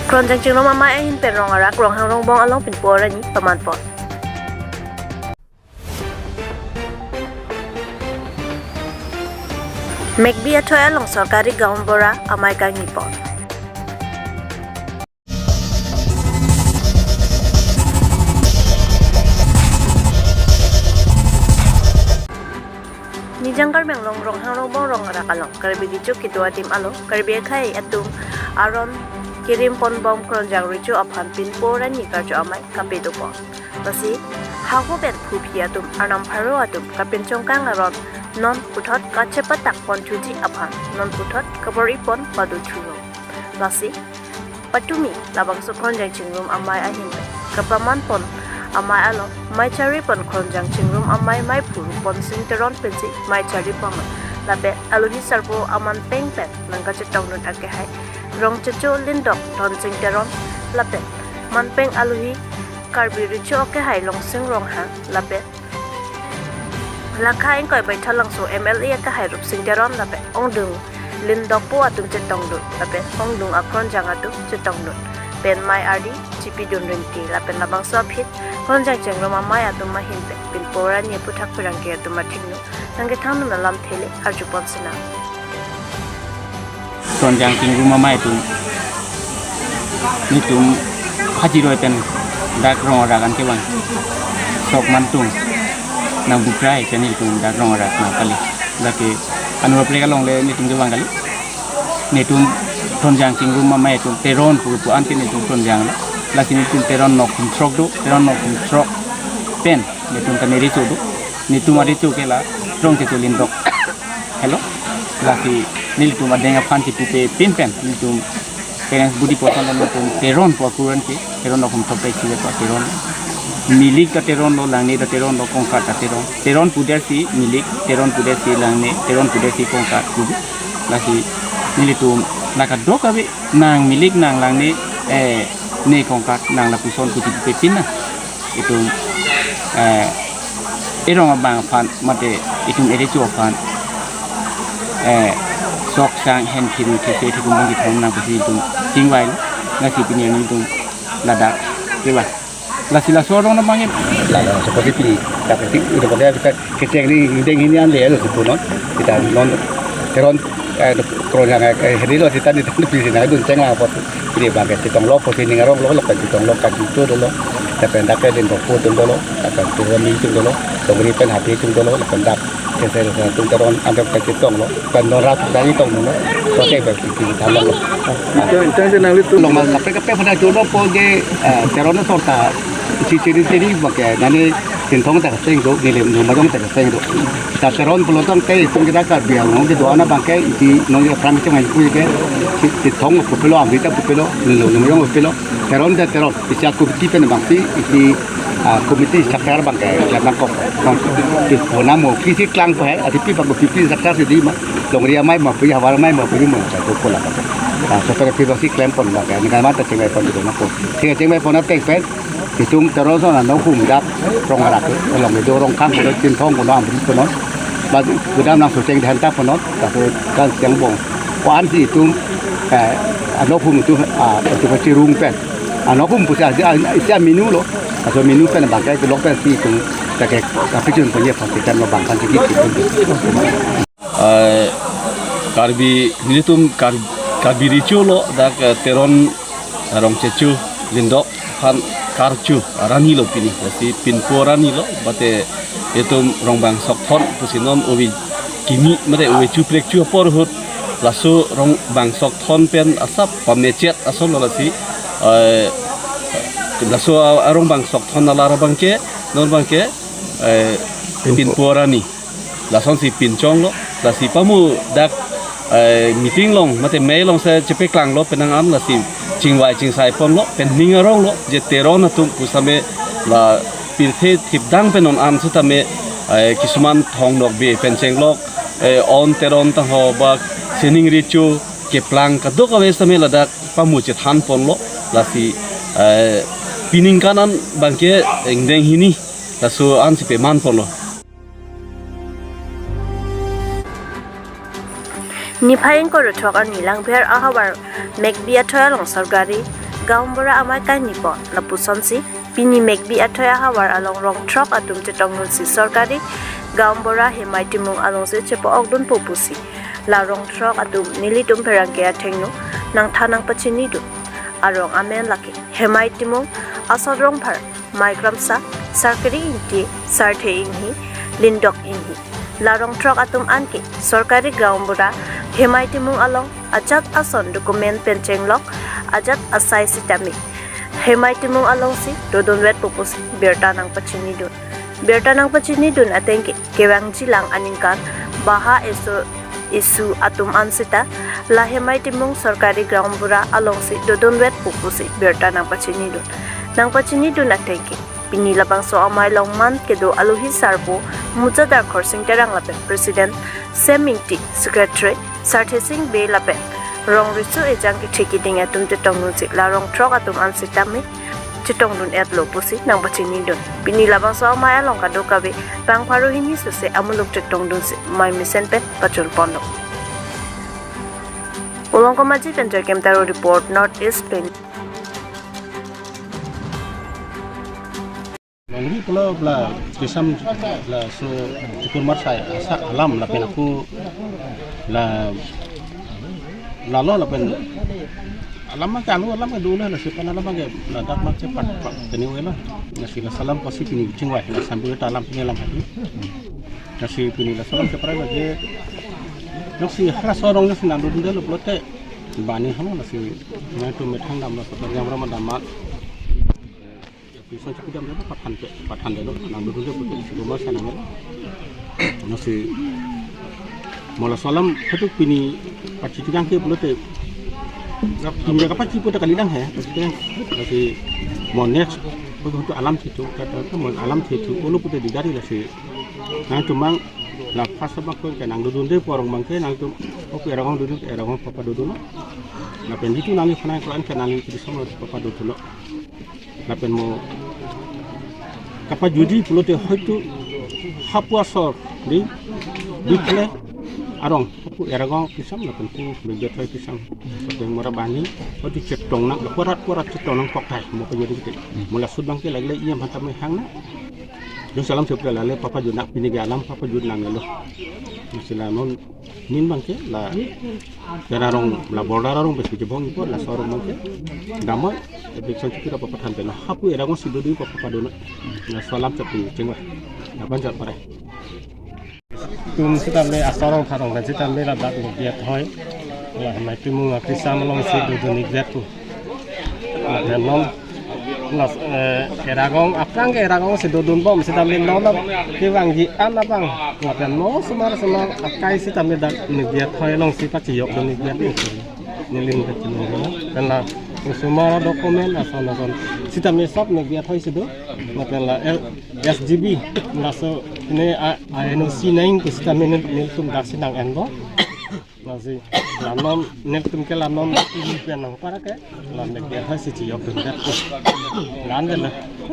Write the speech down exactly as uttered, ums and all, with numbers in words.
Kronjang Chingrum Amei ahin pen Rong Arak, Ronghang Rongbong along pinpo arni pamanpon. Mekbi Athoi along sorkari gaon bora amei kangipon. Nijang Karbi Anglong Ronghang Rongbong Rong Arak along Karbi Recho kedo adim along Karbi akhei atum aron kerim ponbom Kronjang Recho aphan pinpo arni karcho amei kapedo pon. Lasi haho pen phuphi atum, arnam pharo atum kapinchongkang aron non puthot kachepatak pon thuji aphan non puthot kabor-ipon pado thulo. Lasi patumi labangso Kronjang Chingrum Amei ahin pen kapamanpon amei along mei charipon Kronjang Chingrum Amei meiphu Ruponsing Teron pensi mei charipon, lapen aluhi sarpo amanpeng pen nangkachetongdun akehai Rongchecho Lindok Dhonsing Teron, lapen manpeng aluhi Karbi Recho akehai Longsing Ronghang, lapen Langkha ingkoi Baithalangso M L A akehai Rupsing Teron lapen ongdung Lindokpo atum chetongdun lapen ongdung akronjang atum chetongdun pen mei ardi chipidun rinti lapen labangso aphi Kronjang Chingrum Amei atum ahin pen pinpo arni aphuthak pherangke atum athengno nangkethangnun alamthe le arjupon sinang. Kronjang Chingrum Amei atum nelitum hajiroi pen dak Rong Arak an kevang. Sok mantung nang bukrai pen nelitum dak Rong Arak nangkali. Lake anur plek along le nelitum kevang kali. Nelitum Kronjang Chingrum Amei atum Teron pu pu an ke nelitum Kronjang lo. Lasi nelitum Teron nok hum throk do, Teron nok hum throk pen nelitum ta neri cho do. Nelitum ari cho ke la Rongchecho Lindok. Hello. Lasi nelitum adeng aphan chipupe pin pen nelitum parents budi poson lo nelitum Teron pu akuran ke, Teron nok hum throk pen chive pa Teron. Milik ta Teron lo, langne ta Teron lo, kongkat ta Teron. Teron pudet si milik, Teron pudet si langne, Teron pudet si kongkat pu. Lasi nelitum la kadokave nang milik nang langne, eh, ne kongkat nang lapuson pu chipupe pin na. Itum, eh, erong abang aphan mate itum erecho aphan, eh, sok sang hen phiru these thekun bang kithom nang pusi itum chingvai lo. Lasi pini nelitum ladak kevang. Lasi laso arong na mangin. Lalo so pagi pini, tapi ti udah pakai kita kecheng ni deng ini an le lo sepunon. Kita non Teron, eh, Kronjang, eh, hedi lo kita ni tan pisi na dun cheng la pot. Pini bang ke chetong lo pot, pini ngarong lo, lapen chetong lo, kaju tu dolo. Lapen dak ke Lindokpo tu dolo, lapen tu mi tu dolo, Dongri pen Hapi tu dolo, lapen dak ke se lo tum Teron an dak ke chetong lo, pen non rat dak chetong lo. So ke bagi kita than lo. Itu, itu aja nang itu. Long mal kape kape pada jodoh po je, eh, Teron sorta. Isi ciri-ciri bang ke nani Chinthong ta kaseng do, Nilip Numajong ta kaseng do. Ta Teron pulo tangte itum kita Karbi Anglong kedo an abang ke isi non ya pram chong ai kui ke Chi-, Chinthong pupilo, Amrita pupilo, Nilip Numajong pupilo. Teron ta Teron. Isi aku ti pen bang si isi, ah, komiti sakar bang ke jam nangkok. Bang si pona mo kisi klang pa hai, ati pi bang ko pi pi sakar si di ma. Longri amei ma pi, Hawar amei ma pi ma sa ko kola. Ah, so pen pi bang si klem pon bang ke. Ni kan mata chingai pon di na ko. Chingai chingai pon na tek pen. Itum Teron ason anok hum dak Rong Arak along kedo, Rongkhang kono, Chinthong kono, Amri kono. Bagi gudam nang so cheng dhan ta kono, tapi kan siang bong. Ko-an si itum, eh, anok hum itum, ah, itum kachirung pen. Anok hum pusi aja, ah, isi aminu lo. Aso minu pen bangkai kelok pen si itum, tak ke, tapi chun punya pasti kan lo bangkan sikit itum. Eh, Karbi, nelitum Kar-, Karbi Recho lo, dak, eh, Teron, eh, Rongchecho Lindok aphan karcho arni lo pini, lasi pinpo arni lo, mate itum Rongbang Sokthon pusi non ove kimi, mate ove chuprek chu apor ahut, laso Rongbang Sokthon pen asap pamechet ason lo lasi, eh, laso a-, a-Rongbang Sokthon alar abang ke, non abang ke, eh, pinpo arni. Lason si pinchong lo, lasi pamu dak, eh, meeting along, mate mei along si chepeklang lo penang an, lasi chingvai chingsai pon lo, pen ning arong lo, je Teron atum pusitame la pirthe thipdang pen non an sitame, eh, kisuman thong nok be pen chenglok, eh, on Teron tangho ba sining recho keplang kadokave sitame ladak pamu chethan pon lo, lasi, eh, pining kanan abang ke ingdeng hini, laso an si peman pon lo. Niphai ingkoi ra throk arni Langpher ahavar Mekbi Athoi along sorkari Gaonbura amei kainipon lapusonsi pini Megbi Athoi ahavar along rong throk atum chetongdunsi sorkari gaonbura Hemai Timung alongsi chepa-okdunpo pusi la rong throk atum nelitum pherangke athengno nangthan nangpachinidun. Arong amen lake Hemai Timung, Asot Rongphar, Maikramsa, Sarkiri Ingti, Sarthe Inghi, Lindok Inghi. La rong throk atum anke sorkari gaonbura Hemai Timung along ajat ason document pen chenglok ajat asai sitame Hemai Timung alongsi dodunvetpo pusi birta nangpachinidun. Birta nangpachinidun atengke kevangjilang aningkan baha eso isu atum an sita la Hemai Timung sorkari gaonbura alongsi dodunvetpo pusi birta nangpachinidun. Nangpachinidun atengke pini labangso amei along man kedo alohi sarpo Mujadar Khorsing Terang lapen President Sem Ingti, Secretary Sarthe Sing Bey lapen rong riso ejang kethe kiding atum chetongdunsi la rong throk atum an sitame chetongdun-etlo pusi nangpachinidun. Pini labangso amei along kadokave bang pharo hini suse amuluk chetongdunsi mei mesen pen pachunponlo. Ulong Komaji pen Joykem Taro report, North East Peni. Longri pulo la kisam laso Tikur Marsai asak alam lapen ako la lalo lapen alam ke anu alam ke dulu lasi pen alam ke ladak mak cepat pak keni welo. Lasi laso alam kosi pini chingwai la sambil ta alam pini alam hati. Lasi pini laso alam cepat lagi. Lasi halaso arong lasi nangdundelo pulote bani halo lasi nangtum methang dam laso yang rama damat. Pison cukup dam dam pathan ke, pathan delo, nangdundelo pulote isi rumah sana melo. Lasi mo laso alam hatu pini pachitigang ke pulote. Pini ka pachi pulote kalidang he, pachitigang. Lasi mo next pulote alam situ, kata mo alam situ, olo pulote didari lasi. Nangtum mang la first abang ko ke nangdundelo pu arong abang ke nangtum, oke, eragong dundun, eragong papa dundun. Lapen jitu nangli phanai kelang ke nangli kiri sama papa dundun. Lapen mo kapajutji pulote hoitu hapu asor di, di kle arong hapu eragong kisam lapen pu Megbi Athoi kisam. Lapen mora bani hoitu chetong nang akurat akurat chetong nangkok thai mo pajutji kiti. Mo laso abang ke lagle iya mata me hang na. Yo salam sepre lale papa jut nang pini ke alam papa jut nangnelo. Masih la non nin abang ke la era arong la border arong besi jebong ipo laso arong abang ke damoi eviction cukup apa pathan pen hapu eragong si dundun papa dundun. Laso alam cepu chingwa. Laban jat pare. Tum sitame Asot Rongphar arong pen sitame ladak Megbi Athoi la Hemai Timung akisam alongsi dundun-ikvetpo. Lapen non las, eh, eragong aphrang ke eragong si dundunbom sitame non kevangji an abang. Lapen non osomar osomar akai sitame dak Megbi Athoi alongsi pachiyokdun-ikvet. Nelitum pachiyokdun. Lapen la osomar document ason ason sitame sop Megbi Athoi si do. Lapen la L-, S G B laso ne a, a N O C nangji pu sitame nel-, nelitum daksi nang-enbom. Lasi la non nelitum ke la non T V pen nangpar ke la Megbi Athoi si chiyokdun det. Lan de la.